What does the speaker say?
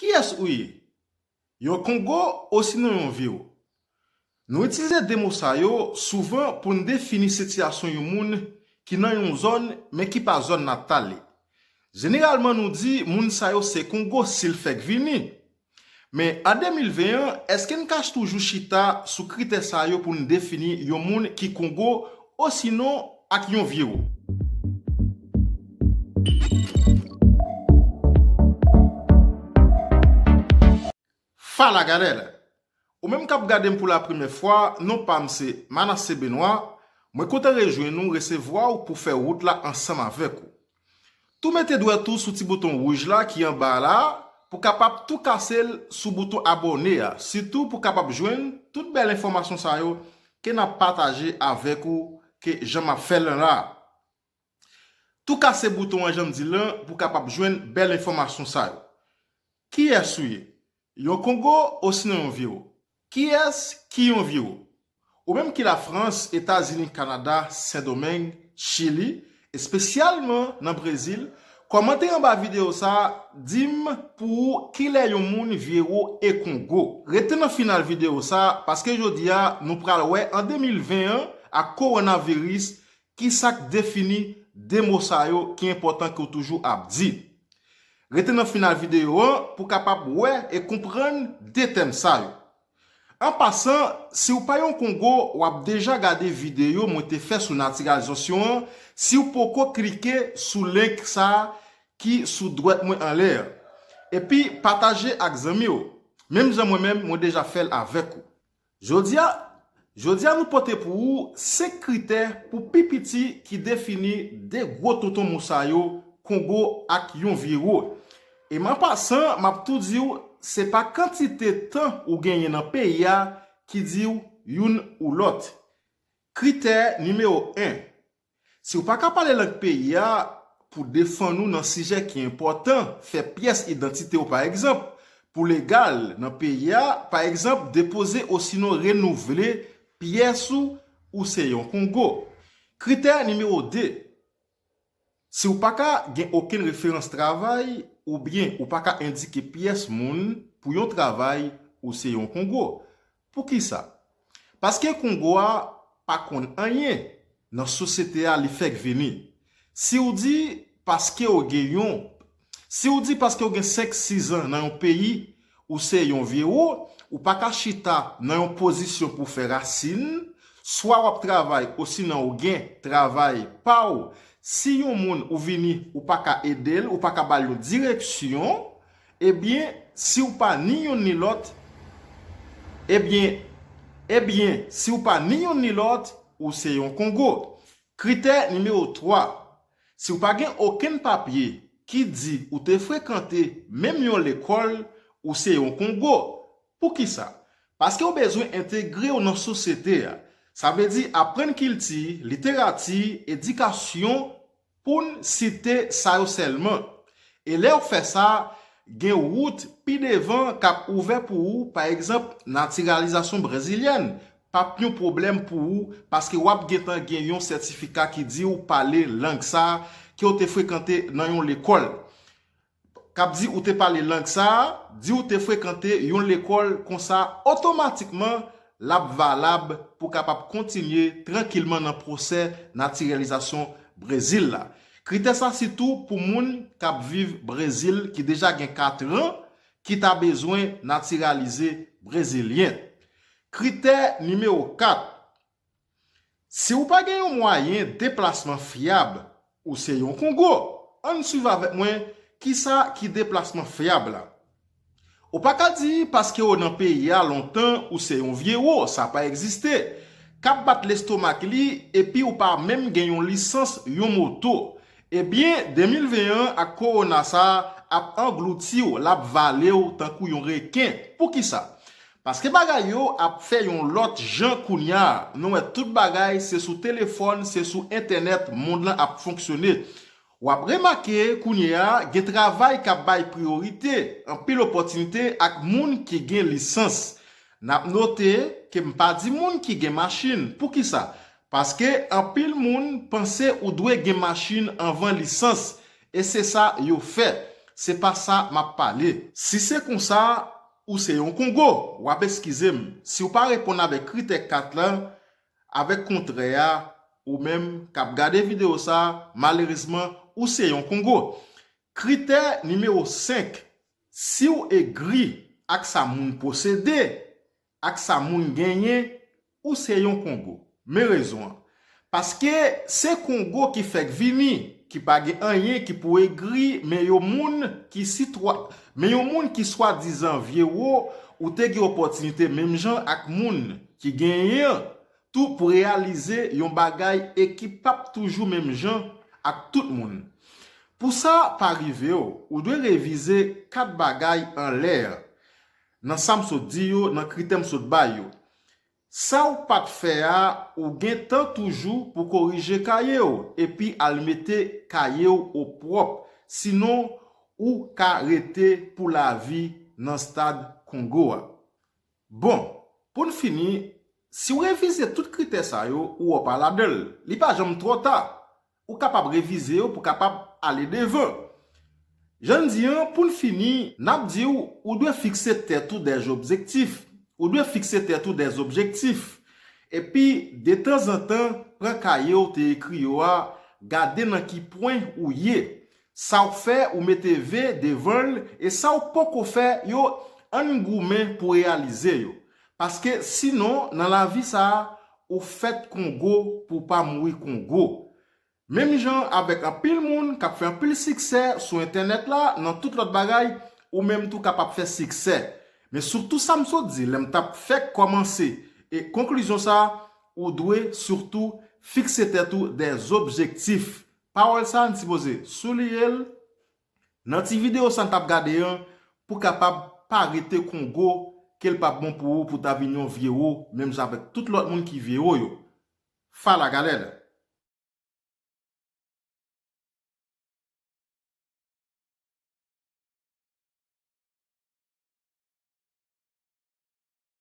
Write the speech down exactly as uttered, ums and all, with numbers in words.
Kiyès ou ye? Yon Kongo osinon yon vye wo? Nou itilize de mo sa yo souvan pou n defini sitiyasyon yon moun ki nan yon zòn, men ki pa zòn natal li. Jeneralman, nou di moun sa yo se Kongo si l fèk vini. Men, an de mil ven an, èske n ka toujou chita sou kritè sa yo pou n defini yon moun ki Kongo osinon ak yon vye wo? Fala, galera! Ou menm k ap gade m pou la premyè fwa, non pa m se Manassé Benoît. Mwen kontan rejwenn ou, resevwa w pou fè wout la ansanm avèk ou. Tou mete dwèt ou sou ti bouton wouj la ki anba a la, pou kapab tou kase l sou bouton abòne a, sitou pou kapab jwenn tout bèl enfòmasyon sa yo ke n ap pataje avèk ou, ke jan m ap fè l la. Tou kase bouton an, jan m di l lan, pou kapab jwenn bèl enfòmasyon sa yo. Kiyès ou ye? Yon Kongo osinon yon vye wo? Kiyès ki yon vye wo? Ou menm ki Lafrans, Etazini, Kanada, Sendomeng, Chili, espesyalman nan Brezil, kòmante anba videyo sa a, di m pou ou kilè yon moun vye wo e Kongo. Rete nan final videyo sa a, paske jodi a nou pral wè an de mil ven an ak kowonaviris, kisa k defini de mo sa yo ki enpòtan ke w toujou ap di. Rete nan final videyo an pou w kapab wè e konprann de tèm sa yo. An pasan, si w pa yon Kongo, w ap deja gade videyo mwen te fè sou natiralizasyon an, si w poko klike sou link sa a ki sou dwèt mwen anlè a. Epi pataje ak zanmi w, menm jan mwen menm mwen deja fè l avèk ou. Jodi a, jodi a nou pote pou ou senk kritè pou pi piti ki defini de gwo tonton mo sa yo, Kongo ak yon vye wo. E m an pasan, m ap tou di w, se pa kantite tan ou genyen nan peyi a ki di w youn ou lòt. Kritè nimewo en. Si w pa ka pale lang peyi a, pou defann ou nan sijè ki enpòtan, fè pyès idantite w pa egzanp, pou legal nan peyi a, pa egzanp, depoze osinon renouvle pyès ou, ou se yon Kongo. Kritè nimewo de. Si w pa ka gen okenn referans travay, oubyen ou pa ka endike pyès moun pou yon travay, ou se yon Kongo. Poukisa? Paske Kongo a pa konn anyen nan sosyete a li fèk vini. Si w di paske w gen yon, si w di paske w gen senk sizan nan yon peyi, ou se yon vye wo, ou pa ka chita nan yon pozisyon pou fè rasin, swa w ap travay osinon ou gen travay pa w. Si yon moun ou vini, ou pa ka ede l, ou pa ka ba l yon direksyon, ebyen, si w pa ni youn ni lòt, ebyen, ebyen, si w pa ni youn ni lòt, ou se yon Kongo. Kritè nimewo twa. Si w pa gen okenn papye ki di ou te frekante menm yon lekòl, ou se yon Kongo. Poukisa? Paske w bezwen entegre w nan sosyete a. Sa vle di aprann kilti, literati, edikasyon, pou n site sa yo sèlman. E lè w fè sa, gen wout pi devan k ap ouvè pou ou, pa egzanp, natiralizasyon brezilyèn p ap yon pwoblèm pou ou, paske w ap gentan gen yon sètifika ki di w pale lang sa a, ke w te frekante nan yon lekòl. K ap di ou te pale lang sa a, di w te frekante yon lekòl, konsa, otomatikman, l ap valab pou w kapab kontinye trankilman nan pwosè natiralizasyon Brezil la. Kritè sa sitou pou moun k ap viv Brezil ki deja gen katran ki ta bezwen natiralize brezilyen. Kritè nimewo kat. Si w pa gen yon mwayen deplasman fyab, ou se yon Kongo. Ann swiv avèk mwen kisa ki deplasman fyab la. Ou pa ka di paske w nan peyi a lontan ou se yon vye wo, sa pa egziste. K ap bat lestomak li epi w pa menm gen yon lisans yon moto. Ebyen, de mil ven an ak kowona sa a ap anglouti w, l ap vale w tankou yon reken. Poukisa? Paske bagay yo ap fè yon lòt jan kounye a. Nou wè tout bagay se sou telefòn, se sou entènèt mond lan ap fonksyone. W ap remake kounye a gen travay k ap bay priyorite, anpil opòtinite ak moun ki gen lisans. N ap note ke m pa di moun ki gen machin. Poukisa? Paske anpil moun panse ou dwe gen machin anvan lisans, e se sa yo fè. Se pa sa m ap pale. Si se konsa, ou se yon Kongo. W ap eskize m. Si w pa reponn avèk kritè kat la, avèk kontrè a, ou menm k ap gade videyo sa, malerezman, ou se yon Kongo. Kritè nimewo senk, si w egri ak sa moun posede, ak sa moun genyen, ou se yon Kongo. Men rezon an. Paske se Kongo ki fèk vini, ki pa gen anyen ki pou egri, men yon moun ki sitwa, men yon moun ki swadizan vye wo, ou te gen opòtinite menm jan ak moun ki genyen an, tou pou reyalize yon bagay e ki p ap toujou menm jan ak tout moun. Pou sa pa rive w, ou dwe revize kat bagay anlè a. Nan sa m sot di yo, nan kritè m sot bay yo. Sa w pa t fè a, ou gen tan toujou pou korije kaye w, epi al mete kaye w opwòp, sinon ou ka rete pou lavi nan stad Kongo a. Bon, pou n fini, si w revize tout kritè sa yo, ou wè w pa ladan l. Li pa janm twò ta. Ou kapab revize yo pou kapab ale devan. Jan n di an, pou n fini, n ap di w, ou dwe fikse tèt ou dè zobjektif. Ou dwe fikse tèt ou dè zobjektif. Epi, detanzantan, pran kaye w te ekri yo a, gade nan ki pwen ou ye. Sa w fè, ou mete V devan l, e sa w poko fè yo, ann goumen pou reyalize yo. Paske sinon, nan lavi sa a, ou fèt Kongo pou w pa mouri Kongo. Menm jan avèk anpil moun k ap fè anpil siksè sou entènèt la, nan tout lòt bagay, ou menm tou kapab fè siksè. Men sitou sa m sot di, lè m t ap fèk kòmanse, e konklizyon sa a, ou dwe sitou fikse tèt ou dè zobjektif. Pawòl sa a, n sipoze souliye l nan ti videyo sa n t ap gade an, pou kapab pa rete Kongo, ke l p ap bon pou ou, pou w ta vin yon vye wo, menm jan avèk tout lòt moun ki vye wo yo. Fala, galera!